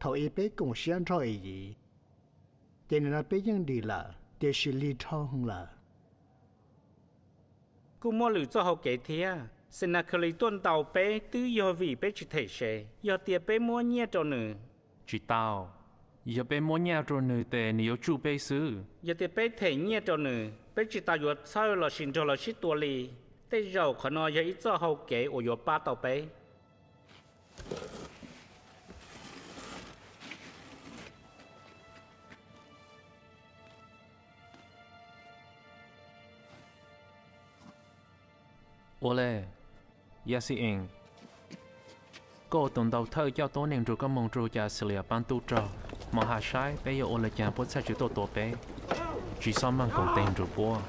thaum ub peb koom siab nrog Iyiv, ces nim no peb yeej dim lawm, tiam sis lig dhau lawm. Kuj muaj lwm txoj hau kev thiab. Xenakhalis tuaj ntaus peb twb yog vim peb tsis them se. Yog tias peb muab nyiaj rau nws. Tsis tau. Yog peb muab nyiaj rau nws ces nws yuav tsuj peb xwb. Yog tias peb them nyiaj rau nws, peb tsis tas yuav txhawj los sis nrog lawv sib tua li. Tej zaum qhov no yog ib txoj hau kev uas yuav pab tau peb. Ua li, Yaxi-ees, koj ua tus ntaus thawj coj tuab neeg nrug koj moog rua huv cov Xilias paab tub rog. Moog has saib peb yuav ua le caag puab txhaj tsi tuaj tua peb. Tsi xob maaj koom teg nrug puab.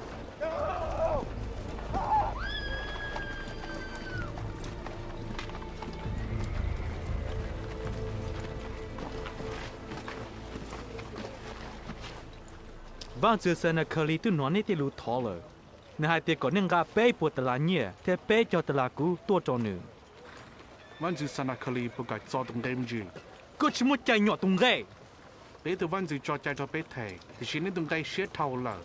Vaajntxwv Xenakhalis twb nov nej tej lug thov lawm. Nws hais tias kom nej nqa peb puas tas las nyiaj thiab peb caug tas las kuv tuaj rau nws. Vaajntxwv Xenakhalis puas kam txo tus nqe me ntsis? Koj tsis muaj cai nyom tus nqe. Peb tug vaajntxwv tso cai rua peb them, tiam sis neb tus nqe siab dhau lawm.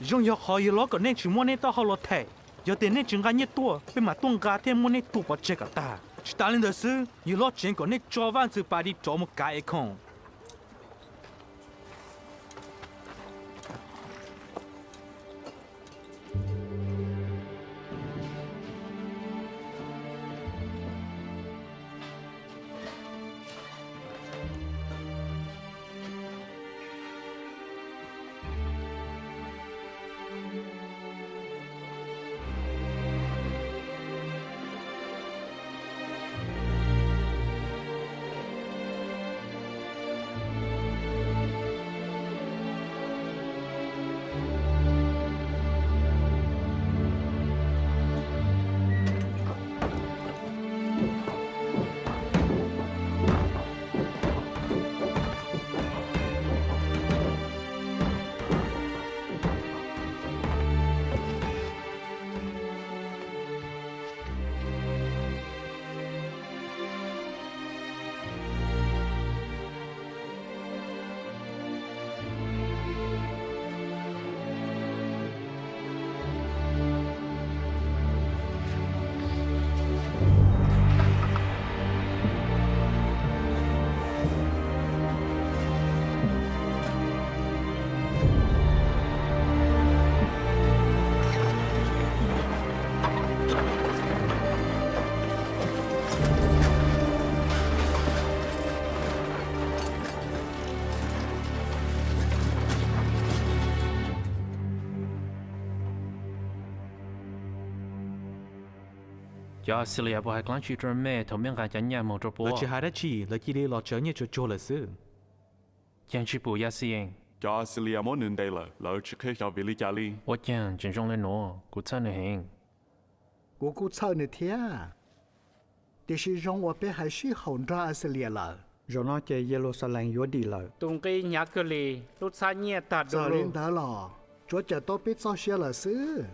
Zoo yog qhov yawg hlob kom nej tsis muab neb taub hau los them. Yog tias nej tsis nqa nyiaj tuaj, peb mam tuaj nqa thiab muab neb tua pov tseg kom tag. Tsis tas li ntawd xwb, yawg hlob tseev kom nej tso vaajntxwv Padis rov mus kav Ekhoos. Cov Xilias puas hais dlaab tsi rua mej thaum mej nqa cov nyiaj moog rua puab? Lawv tsis hais dab tsi, lawv cia li los tsaws nyiaj tsuag tsuag lawm xwb. Caag tsis pum Yaxi-ees? Cov Xilias muab nws ntes lawm, lawv tsis qhia xyov vim li cas li. Ua caag tseem zoo le nuav, kuv txhawj nws heev. Kuv kuj txhawj nws thiab, tiam sis zoo uas peb hais sib haum nrog Axilias lawm. Zaum no ces Yeluxalees yuav dim lawm. Tus nqi hnyav kawg li, lub txhab nyiaj tag du lug. Txawm li ntawd los tsuav cawm tau peb txoj sia lawm xwb.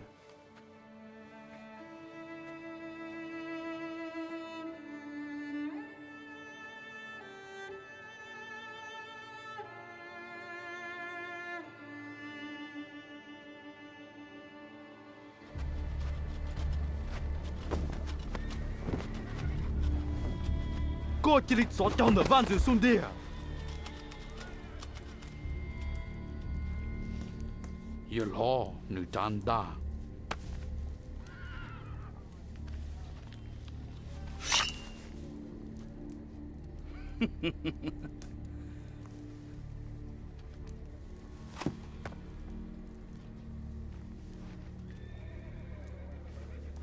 Koj cia li txov caug ntawm vaj ntxwv xub ntiag. Yawg hlob, nws rab ntaj.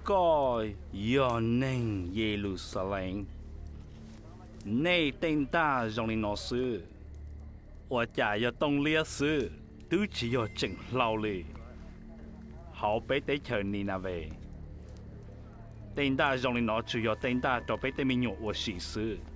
Koj yog neeg Yeluxalees, nej tej ntaj zoo li no xwb, ua cas yog tooj liab xwb, twb tsis yog tseem hlau li. Hauv peb teb chaws Ninaves, tej ntaj zoo li no tsuas yog tej ntaj rau peb tej me nyuam ua si xwb.